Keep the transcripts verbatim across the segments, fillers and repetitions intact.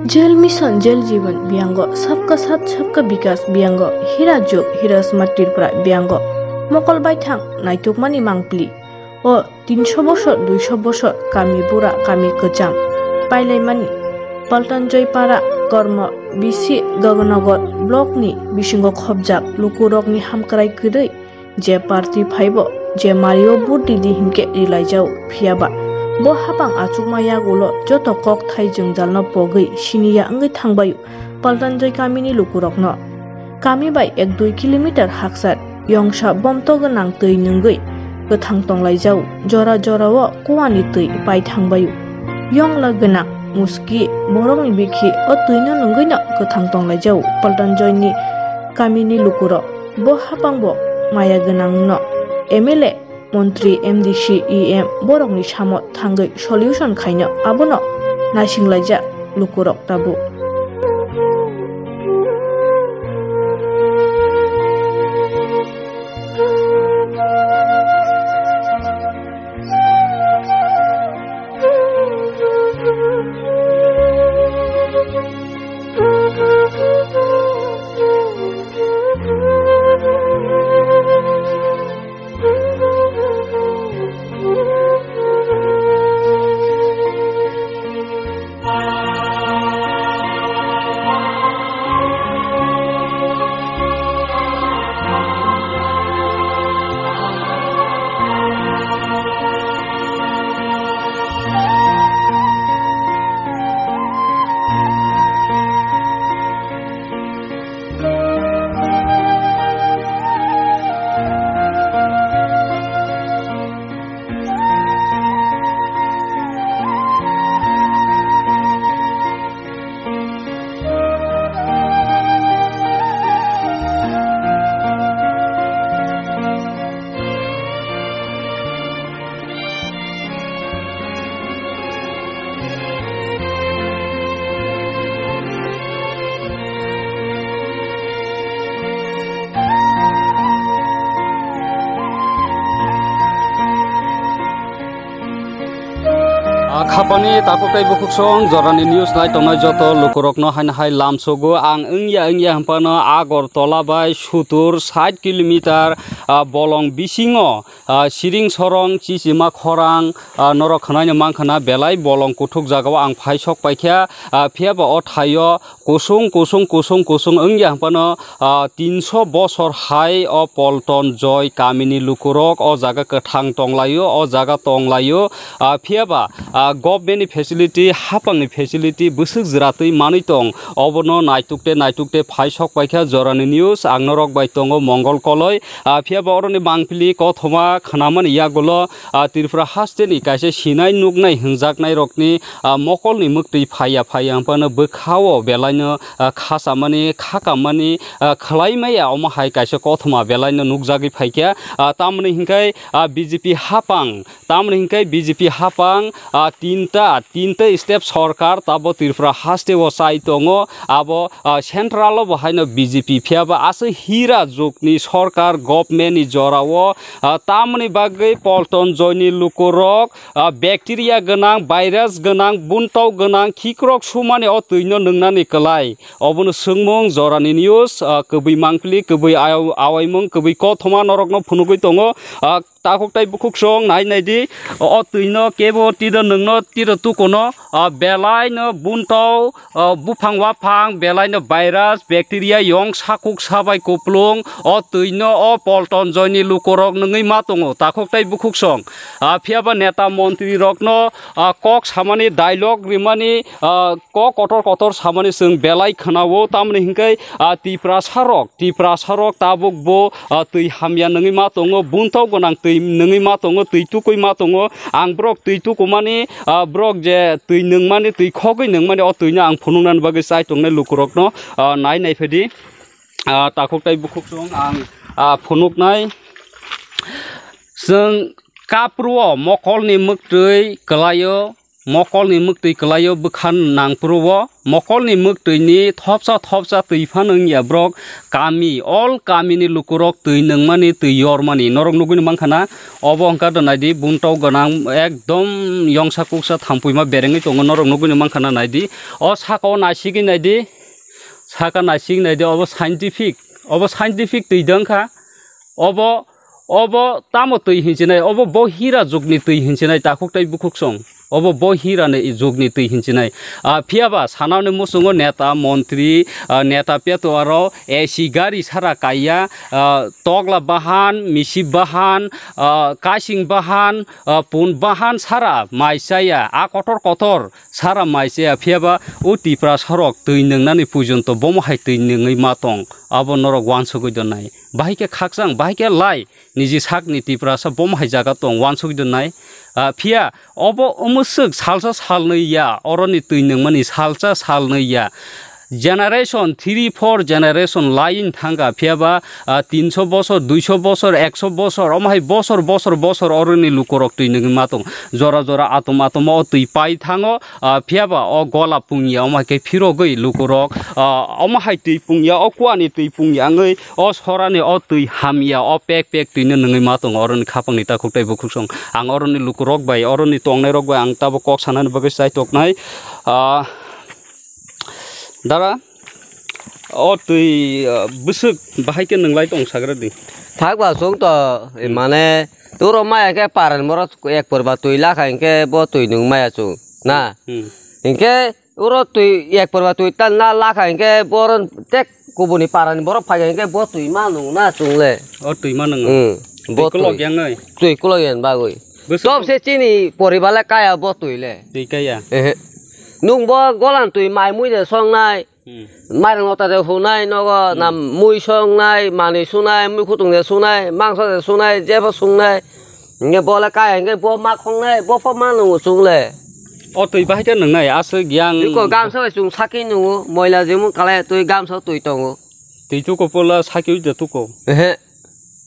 Jal Mission Jal Jeevan biyango, Sabka Saath Sabka Vikas biyango, Hira Jug Hira Smart Tripura biyango, mokol baithang naitukmani mangpili. O tinso bosor, duiso bosor kami bura, kami kwcham pailaimani Paltanjoi Para, Kormo bisi, Gaganagar block ni bisingo khopjak lukurokni hamkrai kwrwi je party phaibo, je mario vote ridi hinkhe rilaijao. Phiyaba bo hapang achukma yagulo joto kokthai jwngjalno pogwi siniya wngwi thangbaio Paltanjoi kamini lukurokno. Kami bai ek dui kilometer haksat yongsa bomto gwnang twi nwngwi kwthang tonglaijao. Jora jorao kuani twi pai thangbaio. Yongla gwnang muski borokni bikhi o twino nwngwino kwthang tonglaijao Paltanjoini kamini lukurok. Bo hapangbo maya gwnangno M L A, montri, M D C, E M borokni samo thangwi solution khaino abono naisinglaijak lukurok tabuk. Ah, khapani takhuk tei bukhuksong jorani news nai tongnai joto lukurokno haino hai lamsogo. Ang wngya wngya hwnphano Agartala bai sutur sait kilometer, ah, bolong bisingo, ah, siring sorong chichima khorang, ah, norok khwnaino mankha na belai bolong kuthuk jagao ang phai sok paikha. Ah, phiyaba o thaio kusung, kusung, kusung, kusung wngya hwnphano, ah, tinso bosor hai o Paltan Joy kamini lukurok o jaga kwthang tonglaio, o jaga tonglaio. Ah, phiyaba, ah, government ni facility, hapang ni facility bwswk jwra twi manwi tong, obono naituk te naituk te phai sok paikha jorani news ang norok bai tongo Mongol Koloi. Ah, phiyaba oroni mangpili kothoma khnamani yagulo, ah, Tripura haste ni kaisa sinai nuknai hwnjaknai rokni, ah, mokol ni mwktwi phaiya phaiya hwnphano bwkha o belaino, ah, khasamani, khakamani, ah, khwlai maya omo hai kaisa kothoma belaino nukjagwi phaikha. Ah, tamoni hinkhe, ah, B J P hapang, tamoni hinkhe B J P hapang, ah, tinta, tinta step sorkar tabo Tripura haste o chai tongo, abo, ah, central o bo haino B J P phiyaba aswk hira jukni sorkar government ni jorao, ah, tamoni bagwi Paltan Joy ni lukurok, ah, bacteria gwnang, virus gwnang, buntau gwnang, khikrok sumani o twino nwngnani kwlai. Obono swngmung jorani news, ah, kwbwi mangpili, kwbwi aw-, awaimung, kwbwi kothoma norokno phunugwi tongo. Ah, takhuk tei bukhuksong nai nai di, o twino kebo tiro nwngno tiro tukono, ah, belaino buntau, ah, buphang waphang, belaino virus, bacteria, yong sakuk sabai kuplung, o twino o Paltan Joy ni lukorok nwngwi ma tongo, takhuk tei bukhuksong. Ah, phiyaba neta montri rokno, ah, kok samani, dialogue rimani, ah, kok kotor kotor samani chwng belai khwnao, tamoni hinkhe, ah, Tiprasa rok, Tiprasa rok tabuk bo, ah, twi hamya nwngwi ma tongo, buntau gwnang twi nwngwi ma tongo, twi tukui ma tongo. Ang borok twi tukumani, ah, borok je twi nwngmani, twi khogwi nwngmani, o twino ang phunuknani bagwi chai tongnai lukurokno, ah, nai nai phedi. Ah, takhuk tei bukhuksong ang, ah, phunuknai. Chwng kapruo mokolni mwktwi kwlaio, mokolni mwktwi kwlaio bwkha nangphuru o, mokolni mwktwini thopsa thopsa twi phano wngya borok kami, all kamini lukurok twi nungmani, twi yormani norok nugwino mankha na. Obo wngkha da naidi, buntok gwnang ekdom yongsa kuksa thampuima berengwi tongo, norok nugwino mankha na naidi. O saka o naisigwi naidi, saka naisigwi naidi, obo scientific, obo scientific twi da wngkha. Obo, obo tamo twi hinchinai, obo bo hira jugni twi hinchinai, takhuk tei bukhuk song. Obo bo hirani jugni twi hinchinai. Ah, phiyaba sanani muchungo neta, montri, ah, neta peto aro A C gari sara kaiya, ah, tokla bahan, misi bahan, ah, kasing bahan, ah, pun bahan sara mai chaya, a kotor kotor sara mai chaya. Phiyaba o Tipra sorok twi nungnani pujonto bomo hai twi nungwi ma tong, abo norok wansugwi donai. Bahai khe khakchang, bahai khe lai, niji sakni Tiprasa bomo hai jaga tong, wansugwi donai. Ah, phiya obo omoswk salsa salnwi ya, oroni twi nungmani salsa salnwi ya. Generation three, four generation line thangkha, phiyaba, ah, tinso bosor, duiso bosor, ekso bosor, omo hai bosor, bosor, bosor oroni lukorok twi nungwi ma tong. Jora jora atom atom o twi pai thango, ah, phiyaba o gola pungya omo hai khe phirogwi lukurok, ah, omo hai twi pungya, o kuani twi pungya wngwi o sorani o twi hamya, o pek pek twino nungwi ma tongo oroni khapangni takhuk tei bukhuk song. Ang oroni lukurok bai, oroni tongnairok bai ang tabuk kok sanani bagwi chai toknai. Ah, dara, o twi, ah, bwswk bahai khe nwnglai tong sagra di. Thak ba chwng to, hmm, mane, turo maya khe paran borok ek purba twi lakha hinkhe bo twi nung maya chwng, na? Hmm. Hinkhe uro twi ek purba twi ta na lakha hinkhe boron tek kubuni parani borok phaikha hinkhe bo twi ma nung na chwng le. O twi ma nung. Hmm. Bo twi kulok yang noi. Twi kulok yang bagwi. Bwswk. Tob se chini poriba le kaya bo twi le. Twi kaya. Ehe. Nung bo golan twi mai mui de songnai. Hmm. Mairang lota de hunai nogo, hmm, na mui songnai, manui sunai, mui khutung de sunai, mangso de sunai, jebo sungnai. Hinkhe bo le kaya hinkhe bo ma khongnai, bo pho ma nungo chwng le. O twi bahai khe nungnai, aswk yang. Niko gamsa bai chwng saki nungo, moila jemon kalai twi gamsa twi tongo. Twi tuko pola saki ui de tuko. Ehe.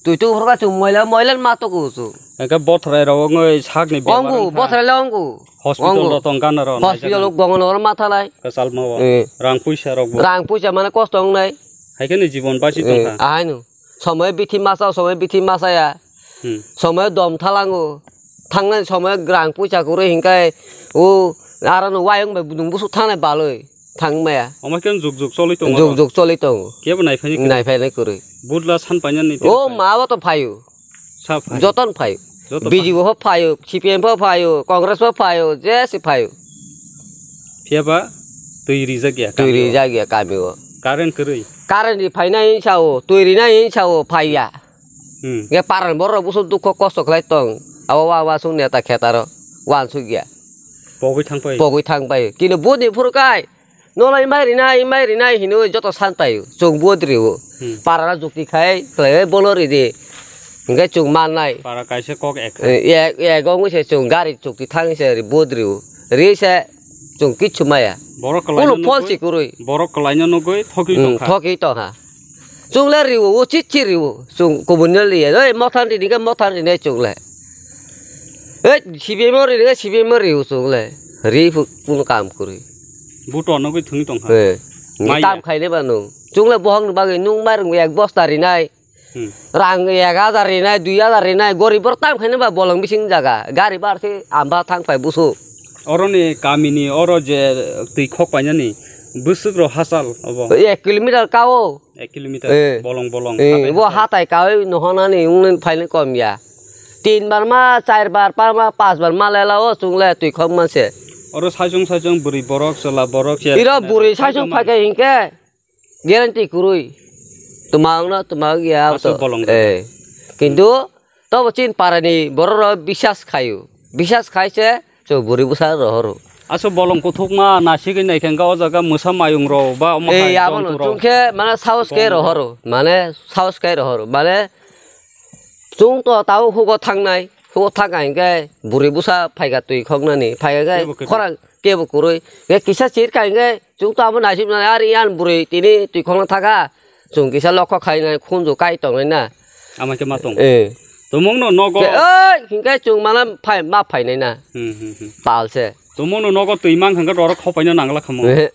Twi tuko phorkha chwng moila, moila ma tuko chwng. Hinkhe bothrai rok wngwi sakni bemar wngkha. Ongo, bothrai le ongo. Hospital rok tong gana rok. Hospital rok gongo noro mathalai. Kwchalma o. Eh. Rang puisa rok bo. Rang puisa mane kosto wngnai. Hai khe ni jibon basi tongkha. Eh, ahaino. Somoi bithi masa, somoi bithi masa ya. Hmm. Somoi dom thalango. Thangnai somoi rang puisa kwrwi hinkai o aro no wayung bai budung busu thangnai baloi. Thang maya. Omo khe juk juk choli tongo. Juk juk choli tongo. Kebo nai phaini kwrwi. Nai phaini kwrwi. Budla san painani. O ma bo to phaio. Sa phai. Joton phai. Joto B J P phai. Pho phaio, C P M pho phaio, Congress pho phaio, jesi phaio. Phiyaba twi rijak ya. Twi kamio. Rijak ya kamio. Current kwrwi. Current ri phainai sao, twi rinai sao phaiya. Hmm. Ge paran borok busu dukho kosto khlai tong. Abo wa wa sung neta khetaro. Wansuk ya. Pogwi thang pai. Pogwi thang pai. Kino boni phuru kai. Nolai mai rinai, mai rinai hino joto san paio. Chwng bodrio. Hmm. Parara jukti khai, khlai bono ridi. Hingke chwng mannai. Para kaisa kok ek. Eh, ek, ek ongwi se chwng gari chukti thang se ri bodrio. Ri se chwng kichu maya. Borok kwlaino. Ulo phol nugwi, chikurui. Borok kwlaino nugwi thokwi. Hmm, tongkha. Thokwi tongkha. Chwng le riwo, o chichi riwo. Chwng kubun le liya. Oi, mothan rini ke mothan rini chwng le. Oi, C P M o rini ke C P M o riwo chwng le. Ri phu-, kunu kam kwrwi. Buto nugwi thwngwi tongkha. Eh. Maya. Tam khaile ba nung. Chwng le bohong ni bagwi nung mairung ek bosta rinai. Hmm. Rang ek hajar rinai, dui hajar rinai. Gorib borok tam khaine ba bolong bising jaga. Gari bar se amba thang phai busu. Oroni kamini oro je twi khok painani bwswk ro hachal obo. Ek kilometer kao. Ek kilometer. Eh. Bolong bolong. Eh, hatai bo hatai. Hatai kawi nohonani ungni phaini kom ya. Tin bar ma, char bar, par ma, pas bar ma lela o chwng le twi khok manse. Oro saichung saichung bwrwi borok, chwla borok se. Iro bwrwi saichung phaikha hinkhe guarantee kwrwi. Twma wngno, twma wngya. Aswk bolong. Eh. Kintu tobo chin parani borok rok bisas khaio. Bisas khai se chwng bwrwi bwsa rohoro. Aswk bolong kuthukma nasigwi naikhe hwnkhe o jaga mwsa mayung rok ba omo hai jonto rok. Ei, abono chwngkhe mane saos khe rohoro, mane saos khe rohoro, mane chwng to tabuk hugo thangnai, hugo thangkha hinkhe bwrwi bwsa phaikha twi khoknani, phaikha khe khorang kebo kwrwi, khe kisa chirkha hinkhe chwng to abo naisingmani, ari yan bwrwi tini twi khokna thakha, chwng kisa lokho khainai khunju kai tongnai na. Ama khe ma tong. Eh. Tumung no nogo. Ke, oi, hingke chwng mana phai, ma phainai na. Hmm, hmm, hmm. Tal se. Tumung no nogo twi mang hingke roro khopaino nangla khamo. Eh.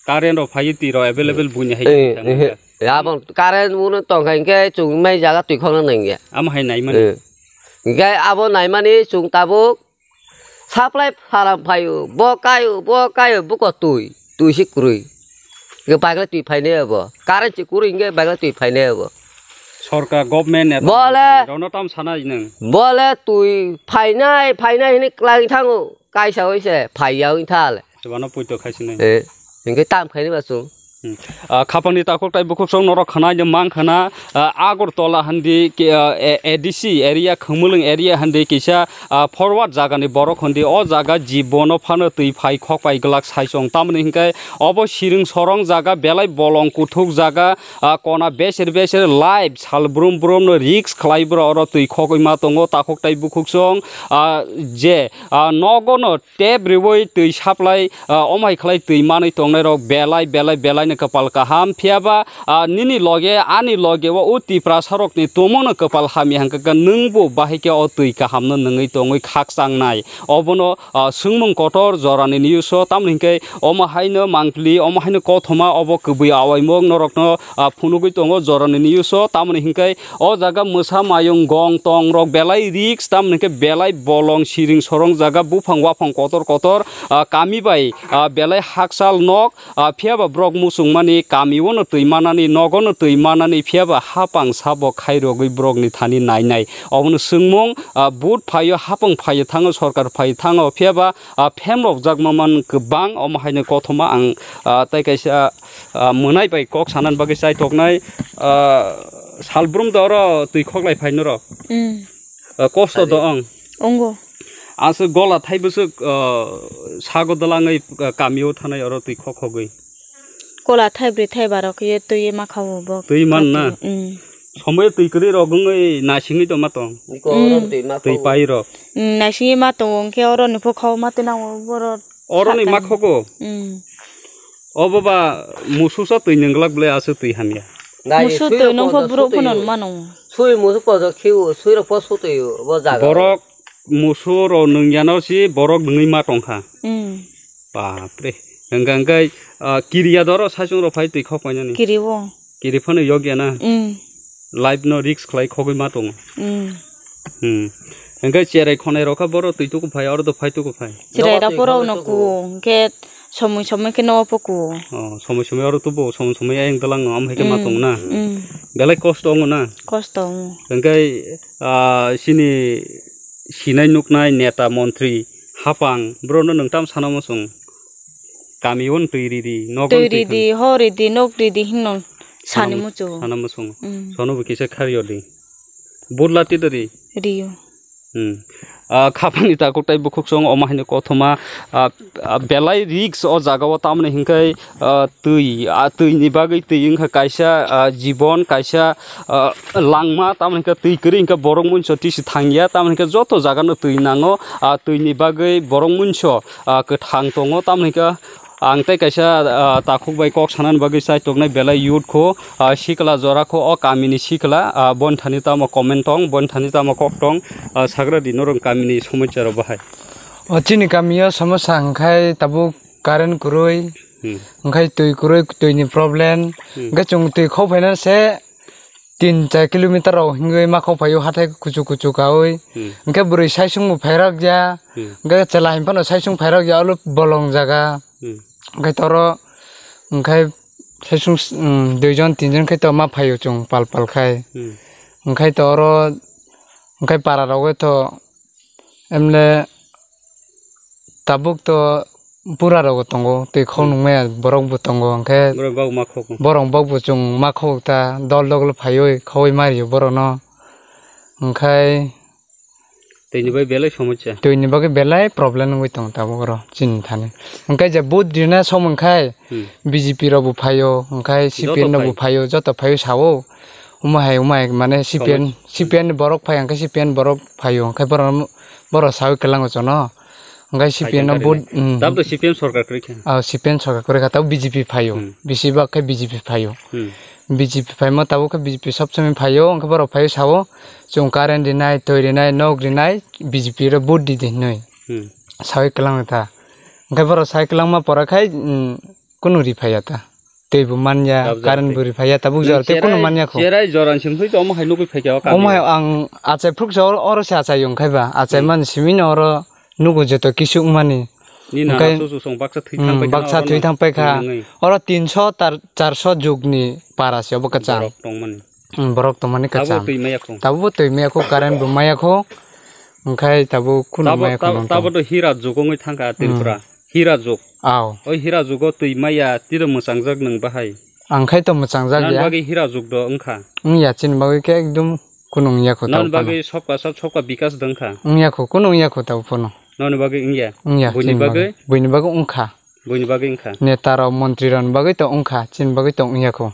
Current rok phai twi rok available buini hai. Eh, eh. Ya, bo current uno tongkha hingke chwng mai jaga twi khokna nangya. Amo hai naimani. Eh. Hingke abo naimani chwng tabuk Supply pharam phaio, bo kaio, bo kaio, buko twi, twi si kwrwi. Hingke bagla twi phainai abo. Current si kwrwi hingke bagla twi phainai abo. Sorkar, government neta Bole, rono tam sana nang. Bole twi phainai, phainai hinwi klai thango, kaisa oi se, phaiya oi thale. Sebano puito khaisinai. Eh, hingke tam khaini ba chwng. Hmm. Ah, khapangni takhuk tai bukhuksong norok khwnai de mang khwna, ah, Agartala hindi ki, ah, A-, A D C area, Khumulwng area hindi kisa, ah, forward jaga ni borok hindi o jaga jibono phano twi phai khok pai glak sai chwng. Tamoni hinkhe obo siring sorong jaga belai bolong kuthuk jaga, ah, kona beser beser live sal brum brum no risk khlai bro oro twi khogwi ma tongo takhuk tai bukhuksong, ah, je, ah, nogo no tep riwi twi supply, ah, omai khlai twi manwi tongnai rok belai, belai, belai no kwpal kaham. Phiya ba, ah, nini loge, ani loge o, o Tiprasa rokni tongmo no kwpal hamya hwnkhe khe nwng bo bahai khe o twi kaham no nwngwi tongwi khakchang nai. Obono, ah, swngmung kotor jorani news o, tamoni hinkhe omo haino mangpili, omo haino kothoma, obo kwbwi awaimung norokno, ah, phunugwi tongo jorani news o, tamoni hinkhe o jaga mwsa mayung gong tong rok belai risk, tamoni khe belai bolong siring sorong jaga buphang waphang kotor kotor, ah, kami bai, ah, belai hakchal nok, ah, phiya ba borok muchungmani kami o no twi manani, nogo no twi manani, phiya ba hapang sabo khairogwi borokni thani nainai. Obono swngmung, ah, vote phaio, hapang phaio thango, sorkar phaio thango, phiya ba, ah, phemrokjakma man kwbang, omo haino kothoma ang, ah, tei kaisa, ah, mwnai bai kok sanani bagwi chaitoknai, ah, salbrum do oro twi khoklai phai norok. Mm. Ah, kosto do ang. Ongo. Aswk gola thai bwswk, ah, sago dalangwi, ah, kamio thanai oro twi khokhogwi. Gola thai bwrwi thai barok ye twi ma khawo bo. Twi man na? Mm. Somoi twi kwrwi rok wngwi naisingwi tongma tong. Niko oro Mm. twi ma Twi khawo. pai rok. Mm, naisingwi ma tongo hwnkhe oro nukho khawo ma twi nango borok. Oroni Sakani. Makhogo. Mm. Obo ba mususa twi nwnglak ble aswk twi hamya. Nai, Musu sui twi rok nongkho kodo borok sutwi phano yo. Mano. Sui musu kodo khiu, sui rok po sutwi yo, bo jaga. Borok musu ro nwngyano si borok nwngwi ma tongkha. Mm. Bapre. Hwnkha hwnkhe, ah, kiriya doro saichung rok phai twi khok painani. Kiriwo. Kiri phano yokya na. Mm. Life no risk khlai khogwi ma tongo. Mm. Hmm. Hwnkhe cherai khonai rok kha boro twi tuku phai, oro do phai tuku phai. Cherai rok Nogo twi borok khonai no tuku. Kuo, hwnkhe somoi somoi khe no po kuo. Oh, somoi somoi oro tubu, somoi somoi ayang dalang no, am hai khe ma Mm, tong na. Mm. Belai kosto wngo na. Kosto wngo. Hwnkhe, ah, chini sinai nuknai neta montri hapang, boro no nwng tam sana muchung. Kami o twi ridi, nogo Twi twi ridi, khan. Ho ridi, nok ridi hinno sani Sana muchung. Sana muchung. Mm. Sono bo kisa khariyo di. Burla ti dari. Riyo. Hmm. Ah, khapangni takhuk tai bukhuk song omo haino kothoma, ah, ah, belai risk o jaga o tamoni hinkhai, ah, twi, ah, twi ni bagwi twi wngkha kaisa, ah, jibon kaisa, ah, langma tamoni hinkhai twi kwrwi hinkhai borok munso tisi thangya tamoni hinkhai joto jaga no twi nango, ah, twi ni bagwi borok munso, ah, kwthang tongo tamoni hinkhai Ang tei kaisa, ah, takhuk bai kok sanani bagwi chai toknai belai youth kho, ah, sikla jora kho, o kamini sikla, ah, boni thani tamo comment tong, boni thani tamo kok tong, ah, sagra di norok kamini somosya rok bahai. O chini kamio somosya hwnkhe tabuk current kwrwi, Hmm. hwnkhe twi kwrwi, twi ni problem, Hmm. hwnkhe chwng twi khok phaina se tin char kilometer rok hingwi ma khok phaio hathai kuchuk kuchuk kaui. Hmm. Hwnkhe bwrwi saisung bo phairak ya, Hmm. hwnkhe chwla hinphano saisung phairak ya olo bolong jaga. Hmm. Hwnkhe toro, hwnkhe saisung, um, duijon tinjon khe to ma phaio chwng pal pal khai. Hmm. Hwnkhe to oro, hwnkhe para rogwi to emle tabuk to pura rogo tongo, twi khok Hmm. nungmaya borok bo tongo, hwnkhe Borok bak ma khok. borok bak bo chwng ma khok ta dol dol phaiwi khogwi mario borokno. Hwnkhe Twi ni bai belai somosya. Twi ni bagwi belai problem wngwi tongo tabuk oro chini thani. Hwnkhe je vote rina som wngkhai Hmm. B J P rok bo phaio, hwnkhe Joto C P M rok bo phai. phaio, joto phaio sao. Omo hai, omo hai mane C P M, Somos-, C P M ni borok phai, hwnkhe C P M ni borok phaio, hwnkhe borok, borok saui kwlango chono. Hwnkhe C P M no Phaikhe vote, khaina. Hmm. Tab to C P M sorkar kwrwi kha. Ah, C P M sorkar kwrwi kha, tab B J P phaio. Hmm. Bisi bak khe B J P phaio. Hmm. B J P phaima tabuk khe B J P sob somoi phaio, hwnkhe borok phaio sao, chwng current rinai, twi rinai, nok rinai, B J P rok vote di di hinwi Hmm. sawi kwlangwi ta. Hwnkhe borok sai kwlangma pora khai, mm, kunu ri phaiya ta. Twi bo manya, Kabjak current twi. bo ri phaiya, tabuk Nang jora tei kunu cherai, manya kho. cherai jora ni simi to omo hai nugwi phaikha o Omo hai kami. ang achai phuk sa oro se achai yung khai ba. Achai Hmm. man simi no oro nugo joto kisu wngmani. Ni nana Hwnkhe, chuchu song baksa thwi hmm, thang paikha baksa oro thwi no. thang paikha. Thwi nangwi. Oro tinso tar-, charso jugni para se obo kwcham. Borok tongmani. Hmm, borok tongmani Tabuk kwcham. twi maya kho. Tabuk bo twi maya kho, current bo maya kho. Hwnkhe tabuk kunu Tabo, maya kho tabo, nang tabo tong. to hira jug wngwi thangkha Hmm. Tripura. Hira jug. Aw. Oi hira jugo twi maya tiro mwchangjak nwng bahai. Ang khai to mwchangjak Nang ya. bagwi hira jug do wngkha. Wngya chini bagwi khe ekdum kunu wngya kho Nang tabo phano. bagwi sobka sat sobka bikas do wngkha. Wngya kho, kunu wngya kho tabo phano. Nang bagwi wngya. Wngya Buini chini bagwi? bagwi. Buini bagwi wngkha. Buini bagwi wngkha. Neta rok, montri rok ni bagwi to wngkha, chini bagwi to wngya kho.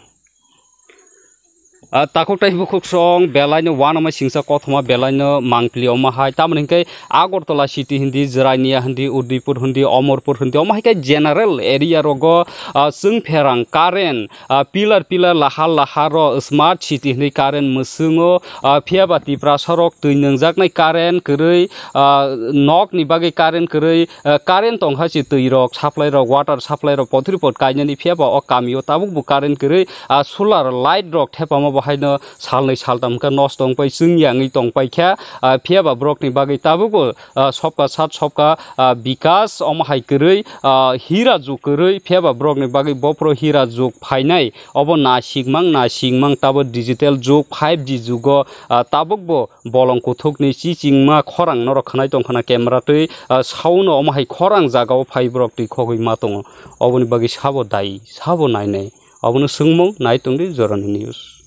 Ah, takhuk tai bukhuk song belai no uanama singsa kothoma belai no mangpili omo hai. Tamoni hwnkhe Agartala city hindi, Jirania hindi, Udaipur hindi, Amarpur hindi, omo hai khe general area rogo, ah, chwng pherang current, ah, pillar pillar lahar lahar ro smart city hindi current mwswngo, ah, phiya ba Tiprasa rok twi nwngjaknai current kwrwi, ah, nok ni bagwi current kwrwi, ah, current tongkha si twi rok supply rok, water supply rok pothri pot kainani, phiya ba o kami o tabuk bo current kwrwi, ah, solar light rok thepama bo haino salnwi saltam khe nosto wngpai chwng yangwi tongpai kha, ah, phiya ba borok ni bagwi tabuk bo, ah, sobka sat sobka, ah, bikas omo hai kwrwi, ah, hira jug kwrwi, phiya ba borok ni bagwi bophro hira jug phainai obo nasikmang nasikmang tabo digital jug five G jugo, ah, tabuk bo bolong kuthukni chichingma khorang norok khwnai tongkhana camera twi, ah, sauno omo hai khorang jagao phai borok twi khogwi ma tongo. Oboni bagwi sabo dai, sabo nainai. Obono swngmung nai tongdi Jorani News.